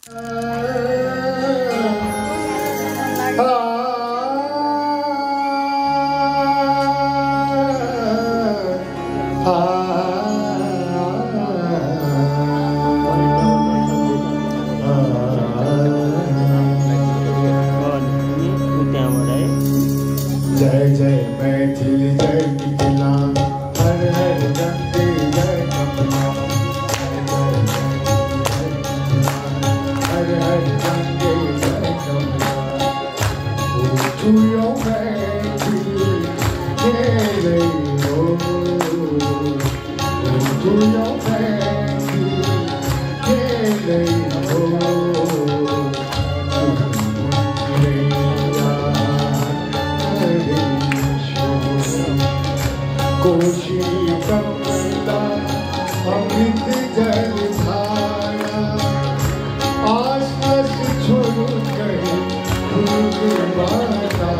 जय जय मैथिल जय मिथिला, हर हर गंगे जय कमला। जय जय मैथिल जय मिथिला, हर हर गंगे जय कमला। पूछियो मैथिल खेलै हो, पूछियो मैथिल खेलै हो। कोशी कमला अमृत जल धारा, आस छोड़ कर बाता।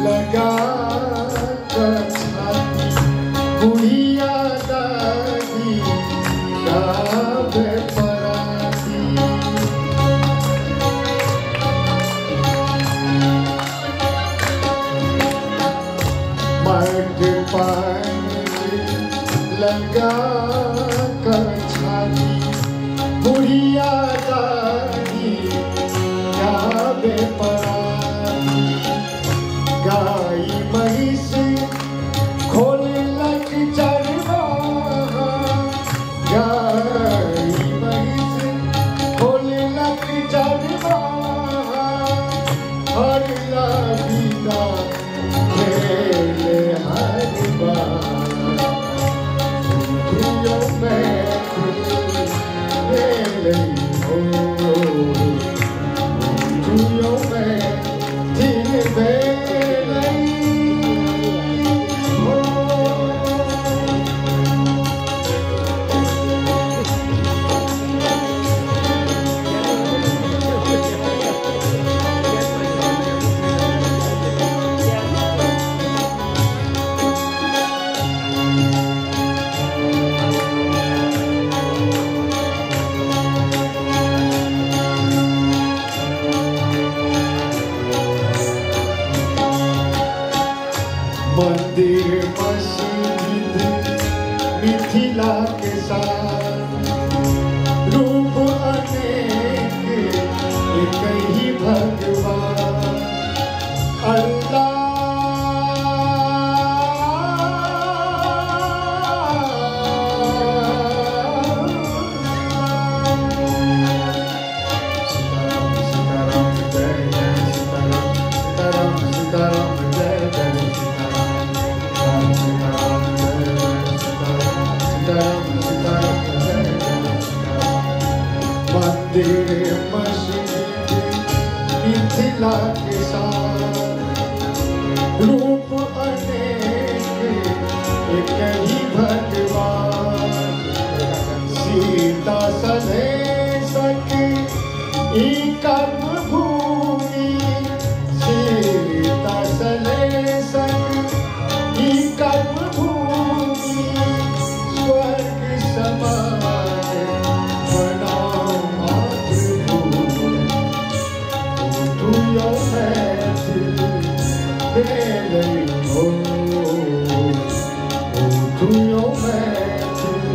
लगा बुढ़िया दादी गावे पराती। मठ पानी लगा कर छाती, बुढ़िया दादी गावे पराती। गाई महिष खोल लग चरवाहा, गाई महिष खोल लग चरवाहा। हर लाबिदा खेले हर बार, मैथिल खेलै हो, मैथिल भेलै हो। मंदिर मस्जिद मिथिला के साथ, रूप अनेक एक ही भगवान। अल्लाह सीताराम सीताराम जय जय सीताराम, सीताराम सीताराम जय जय सीताराम, सीताराम जय जय सीताराम, सीताराम सीताराम जय जय सीताराम। मंदिर मस्जिद मिथिला के साथ, रूप अनेक एक ही भगवान। सीता सधे सके ई कर्म भूमि, सीता सधे सके ई कर्म भूमि। स्वर्ग समान बनाओ मातृभूमि, तुयो मैथिल भेलै हो, तुयो मैथिल।